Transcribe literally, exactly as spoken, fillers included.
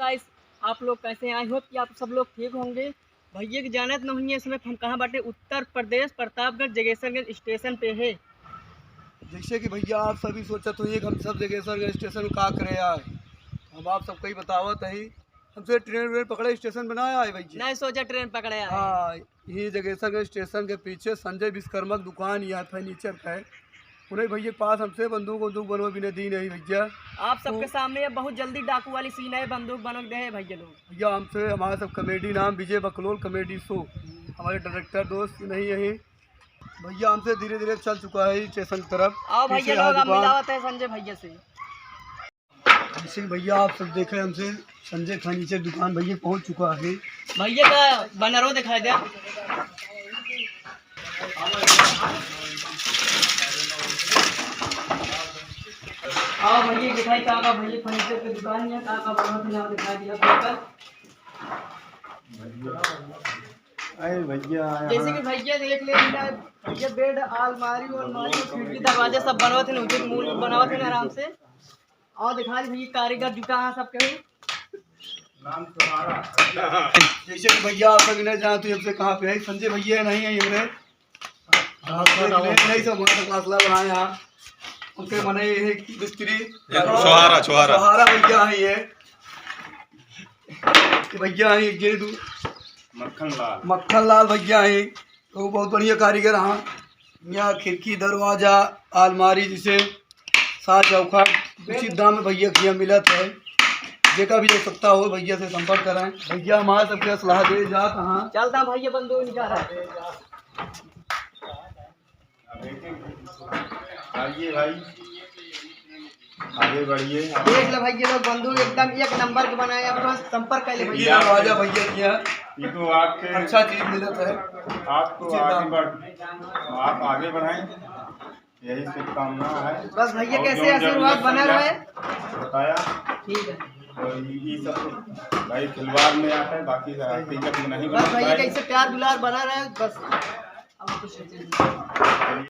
गाइस, आप लोग कैसे हैं? आई होप कि आप सब लोग ठीक होंगे। भैया के जानत नहीं है, इस समय हम कहाँ बाटे? उत्तर प्रदेश, प्रतापगढ़ जगेसरगंज स्टेशन पे है। जैसे कि भैया आप सभी सोचत होइए कि हम सब जगेसरगंज स्टेशन का करे आए, हम आप सबको ही बतावत है, हमसे ट्रेन व्रेन पकड़े स्टेशन बनाया है भैया। नहीं सोचा ट्रेन पकड़े आए। हाँ, ये जगेसरगंज स्टेशन के पीछे संजय विश्वकर्मा की दुकान, यहाँ फर्नीचर का है। उन्हें भैया के पास हमसे बंदूक वंदूक बनवा भी नहीं दी नहीं भैया। आप सबके तो सामने ये बहुत जल्दी डाकू वाली सीन है, बंदूक बनवा दे है भैया लोग। भैया हमसे, हमारा सब कॉमेडी नाम विजय बकलोल कॉमेडी शो, हमारे डायरेक्टर दोस्त नहीं है। भैया हमसे धीरे धीरे चल चुका है स्टेशन की तरफ। आओ भैया पीछे लोग, हमारी हम दुकान। मिलावत है संजय भैया से। जैसे कि भैया आप सब देखे, हमसे संजय फर्नीचर दुकान भैया पहुंच चुका है। भैया का बनरो दिखाई दे। आओ भैया दिखाई का का भैया फर्नीचर की दुकान है, का का बनरो थे, नाम दिखा दिया भैया का। अरे भैया, जैसे यहाँ कि भैया देख ले, इनका भैया बेड, अलमारी, अलमारी, खिड़की, दरवाजे सब बनवत हैं, उचित मूल बनावत हैं आराम से। और दिखा दी भैया, कारीगर जुटा है सबके। नाम तुम्हारा। जैसे कि भैया आप सब इन्हें जानते हैं, हमसे कहाँ पे है, संजय भैया नहीं है, ये मेरे आप देख ले, नहीं सब हमारे पास ला बनाए हैं। उनके मने ये है कि मिस्त्री। ये छुहारा, छुहारा। छुहारा भैया है ये। कि भैया हैं, ये दू मक्खन लाल। मक्खन लाल भैया हैं, तो बहुत बढ़िया कारीगर हैं। यहाँ खिड़की, दरवाजा, अलमारी, जैसे साज चौखट, उचित दाम में भैया के यहाँ मिलत है। जेका भी आवश्यकता हो, भैया से संपर्क करें। भैया हमारे सबके सलाह दे जात हैं। चलता भैया, बंदूक निकाल रहा है। आइए भाई, आगे बढ़िए। देख लो भाई, ये लोग बंदूक एकदम एक नंबर के बनाए, आप लोग संपर्क कर ले ये भैया। दरवाजा भैया किया, ये तो आपके अच्छा चीज मिलत है। आपको उचित आगे दाम। बढ़, आप आगे बढ़ाएं, यही शुभकामना है। बस भैया और कैसे जो जो आशीर्वाद बना रहे। बताया। ठीक है। और ये सब तो भाई खिलवाड़ में आता है, बाकी हकीकत में नहीं बस बनता भैया है। कैसे प्यार दुलार बना रहे, बस।